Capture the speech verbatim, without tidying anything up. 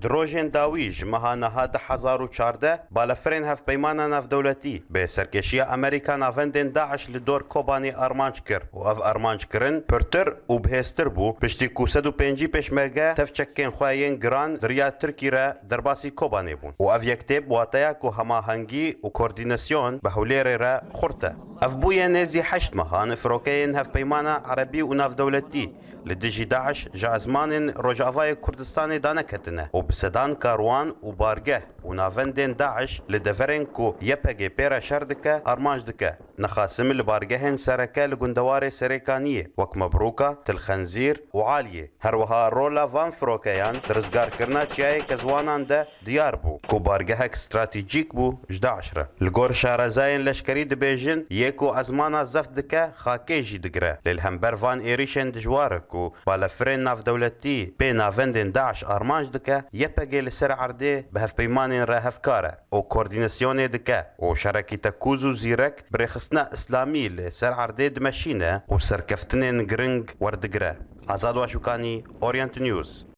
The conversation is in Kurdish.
Di rojên dawî ji meha niha du hezar û çardeh, balefirên hevpeymana navdewletî bi serkêşiya Amerîka navendên DAIŞ li dor Kobanê armanc kir û ev armanckirin pirtir û bihêztir bû, piştî ku sed û pêncî pêşmerge tev çekên xwe yên giran di riya Tirkî re derbasî Kobanê bûn û ev yektê bi wateya ku hemahengî û koordînasyon bi Hewlêrê re xurt e. Ev bûye nêzî heşt mehan firokeyên hevpeymana erebî û navdewletî li dijî DAIŞ ji ezmanên Rojavayê Kurdistanê daneketine û bi sedan karwan û bargeh û navendên DAIŞ li deverên ku YPG pê re şer dike, armanc dike. Nexasim li bargehên sereke li gundewarê Serêkaniyê, wek Mebrûka, Til Xenzîr û Aliyê. Her wiha rola van firokeyan di rizgarkirina çiyayê Kezwanan de diyar bû, ku bargehek stratejîk bû ji DAIŞ re. Li gor şarezayên leşkerî dibêjin, yê ku ezmana zeft dike, xakê jî digire. Lê li hember van êrîşên dijwar ku balefirên navdewletî pê navendên DAIŞ armanc dike, YPG li ser erdê bi hevpeymanên re hevkar e û koordînasyonê dike û şerekî tekûz û zîrek bi rêxistina îslamî li ser erdê dimeşîne û serkeftinên giring werdigire. Azad Waşûkanî, Orient News.